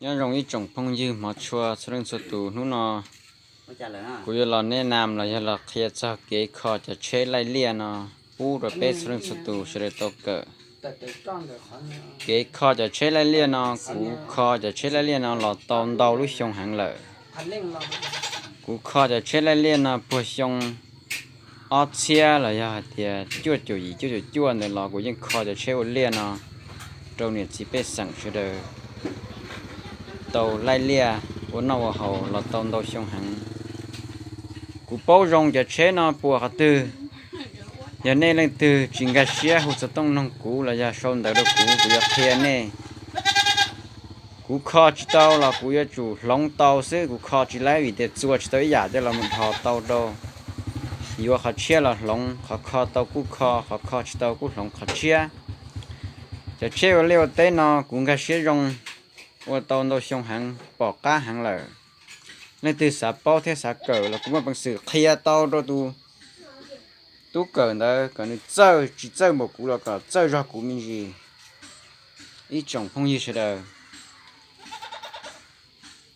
Nyob zoo ib tsoom phooj ywg hmov tshua txhua leej txhua tus, hnub no kuv yuav los neb nam los yog los qhia txog kev kho cov tsheb laij liaj no pub rau peb txhua leej txhua tus sawv daws tau kawm. Kev kho cov tsheb laij liaj no, kuv kho cov tsheb laij liaj no los tau ntau lub xyoo heev lawm. Kuv kho cov tsheb laij liaj no puag xyoo ob txhiab los yog hais tias cuaj caum yim cuaj caum cuaj ntawd los kuv yeej kho cov tsheb ua liaj no rau niam txiv pej xeem sawv daws tau laij liaj ua noj ua haus los tau ntau xyoo heev. Kuv paub zoo cov tsheb no puas qhov twg. Yog nej leej twg tsis nkag siab hu xov tooj noog kuv los yog sau ntawv rau kuv, kuv yuav qhia nej. Kuv kho tsis tau los kuv yuav tsum hloov tau xwb, kuv kho tsis laib vim tias txua tsis tau ib yam coj los mus dhos tau rau. Yuav qhov tshiab los hloov, qhov kho tau kuj kho, qhov kho tsis tau kuj hloov qhov tshiab. Cov tsheb ua liaj ua teb no kuv nkag siab zoo, ua tau ntau xyoo heev, pom qab heev lawm. Leej twg xav paub thiab xav kawm los kuv muaj peev xwm qhia tau rau tus tub kawm ntawd kom nws txawj, tsis txawj npaum kuv los kom txawj zog kuv me ntsis. Ib tsoom phooj ywg sawv daws,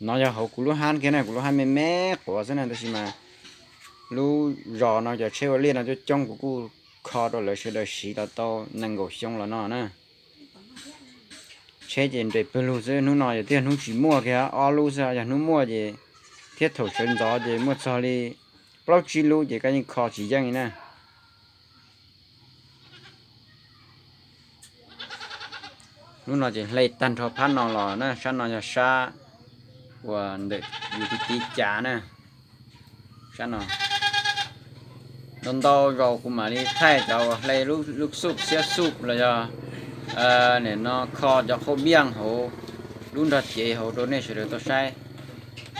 no yog hauv kuv lub hab kiag na, kuv lub hab me me quav xwb na, tab sis mas lub zos no cov tsheb ua liaj no coob coob kuv kuj kho rau lawv sawv daws siv los tau nees nkaum xyoo los no na. Tsheb ces nres pawg lug xwb, hnub no yog tiag hnub tsis muaj kiag ob lub xwb, yog hnub muaj ces thiab thaum sawv ntxov ces muaj txog li plaub tsib lub ces koj yeej kho tsis yeej li na. Lub no ces hle tag nrho phab no los na, sab no yog sab uas ntawm yus tiv tiv cav na. Sab no ntau ntau zaus kuv mam li thaij cov uas hle lub xuj xiab xuj los yog nim no kho cov qhauj npiaj hauv lub nrog cev hauv rau nej sawv daws tau saib.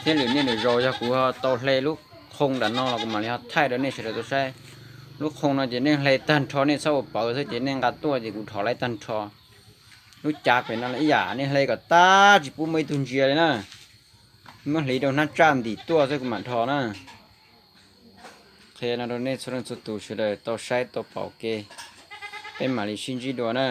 Thiab lwm niaj lwm zaus yog kuv tau hle lub qhoo nram no los kuv mam li ho thaij rau nej sawv daws tau saib. Lub qhoo no ces nej hle tag nrho nej txhob ua pawv xwb ces nej nqa tuaj ces kuv dhos laib tag nrho. Lub cav pem no los ib yam, nej hle kom tag tsis pub muaj ib tug ntsia li na. Muab hliv rau hnab tsaj ntim tuaj xwb kuv mam dhos na. Qhia no rau nej txhua leej txhua tus sawv daws tau saib tau pom ke, peb mam li sib ntsib dua na.